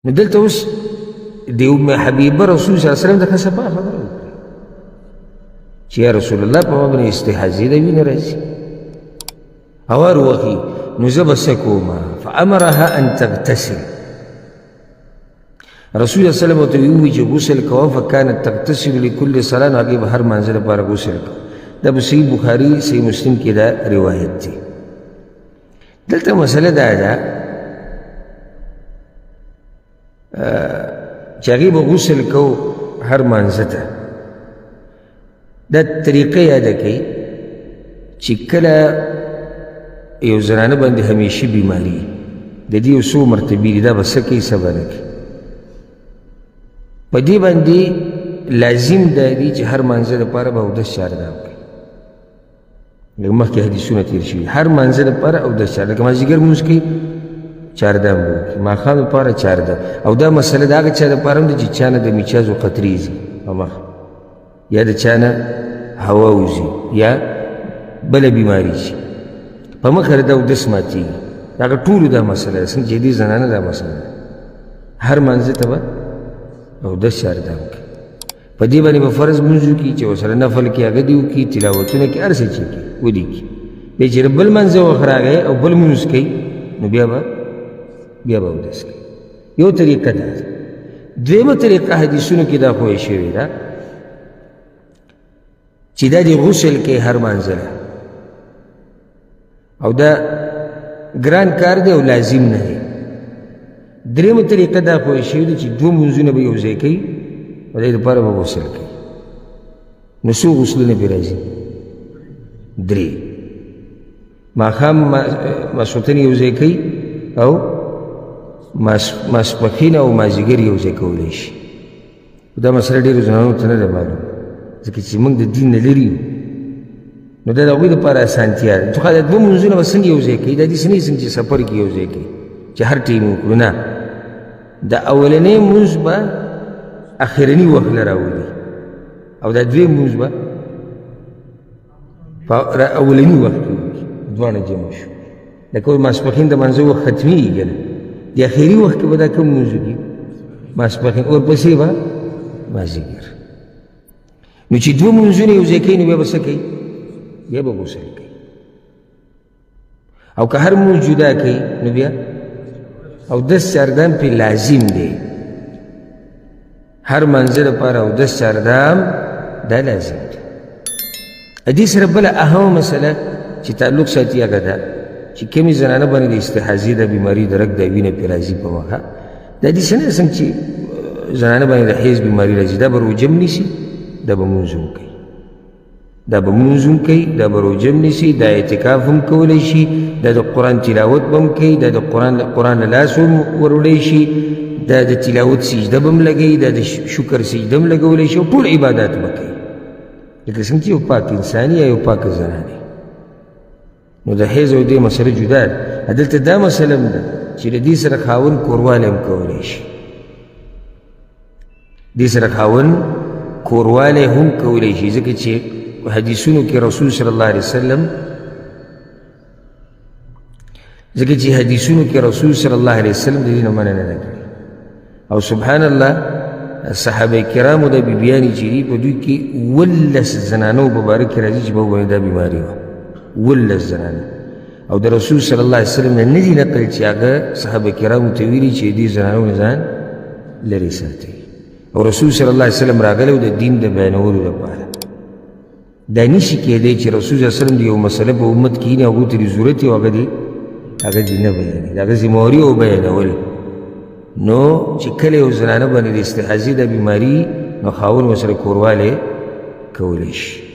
نو دلته اوس د ام حبیبه رسول صلی الله علیه وسلم د ښه صفا خبره وکړه چې یا رسول الله په ما باندې استحاضې د وینه راځي او هر وخت نو زه به څه کوم؟ فامرها ان تغتسل. رسول الله صلی الله علیه وسلم ورته وویل چې غسل کوه. فکانت تغتسل لكل صلاة، نو هغې به هر مانځه لپاره غسل کوه. دا په صحیح بخاري، صحیح مسلم کې دا روایت دی. دلته مسله دا ده چې هغې به غسل کو هر مانځه ته. دا طریقه یاده کوي چې کله یو زنانه باندې همیشي بیماري، د دې یو څو مرتبې دي، دا به څه کوي څه به نه کوي. په دې باندې لازم دا دي چې هر مانځه دپاره به اودس چاردام کوي. لکه مخکې حدیثونه تېر شوي، هر مانځه لپاره اودس چار، لکه مازدیګر لمونځ کوي چاردام به وکړي، ماښام لپاره چاردام. او دا مسله د هغه چا دپاره هم ده چې چا نه د میچازو قطرې ځي په مخ، یا د چا نه هوا وځي، یا بله بیماري چې په مخه د اودس ماتېږي. هغه ټولو دا مسله ده، څنګه چې دې زنانه دا مسله ده، هر مانځه ته به اودس چاردام کوي. په دې باندې به فرض لمونځ وکړي، چې ورسره نفل کې هغه دې وکړي، تلاوتونه کې هر څه چې کوي ودې کړي. بیا چې بل لمانځه وخت راغی او بل لمونځ کوي نو بیا به اودس کوي. یو طریقه دا ده. دویمه طریقه حدیثونو کې دا ښویه شوې ده چې دا دې غسل کوي هر مانځه، او دا ګران کار دی او لازم نه دی. درېیمه طریقه دا پوه شوې ده چې دوه لمونځونه به یو ځای کوي او د دې لپاره به غسل کوي. نو څو غسلونه پرې راځي؟ درې. ماښام ماسخوتن یو ځای کوي او ماسپښین او مازدیګر یو ځای کولی شي. دا مسله ډېرو ځوانانو ته نه ده معلومه، ځکه چې موږ د دین نه لرې یو. نو دا د هغوی دپاره اسانتیا ده. خو دا دوه لمونځونه به څنګه یو ځای کوي؟ دا داسې نه وي څنګه چې سفر کې یو ځای کوي چې هر ټایم وکړو. نه، د اولنی لمونځ به اخرني وخت له راولي او دا دویم لمونځ به په اولني وخت کې وکړي. دواړه جمع شو. لکه اوس ماسپښین د لمانځه وخت ختمېږي که نه، د اخري وخت کې به دا کوم لمونځ وکړي؟ ماسپښین، ورپسې به مازدیګر. نو چې دوه لمونځونه یو ځای کوي نو بیا به څه کوي؟ بیا به غسل کوي. او که هر لمونځ جدا کوي نو بیا اودس چاردام پرې لازم دی. هر منځه لپاره اودس چاردام دا لازم دی. دې سره بله اهمه مسله چې تعلق ساتي هغه ده چې کومې زنانه باندې د استحاضې د بیماري د رګ د وینه پرې راځي په مخه، دا داسې نه ده څنګه چې زنانه باندې د حیض بیماري راځي، دا به روژه هم نیسي، دا به لمونځ هم کوي، دا به لمونځ هم کوي، دا به روژه هم نیسي، دا اعتکاف هم کولی شي، دا د قرآن تلاوت به هم کوي، دا د قرآن له لاس هم وروړی شي، دا د تلاوت سجده به هم لګوي، دا د شکر سجده هم لګولی شي، او ټول عبادات به کوي لکه څنګه چې یو پاک انسان یا یو پاکه زنانه. نو د حیض او دې مسله جدا ده. دلته دا مسله هم ده چې له دې سره خاوند کوروالی هم کولی شي، دې سره خاوند کوروالی هم کولی شي، ځکه چې حدیثونو کې رسول صلی الله علیه وسلم، ځکه چې حدیثونو کې رسول صلی الله علیه وسلم د دې نه مننه نه کړې. او سبحان الله، صحابه کرامو د بیبیانې چې دي په دوی کې 17 زنانو په باره کې راځي چې په باندې دا بیماري وه، 17 زنانه. او د رسول صلی الله علیه وسلم نه نه دي نقل چې هغه صحابه کرامو ته ویلي چې دې زنانو نه ځان لرې ساتي. او رسول صلی الله علیه وسلم راغلی و د دین د بیانولو لپاره. دا نشي کېدی چې رسول صلی الله علیه وسلم د یو مسله په امت کې نه هغو ته دې ضرورت وي هغه دې نه بیانوي، د هغه ذمهواري او بیانول. نو چې کله یو زنانه باندې د استحاضې دا بیماري، نو خاوند ورسره کوروالی کولی شي.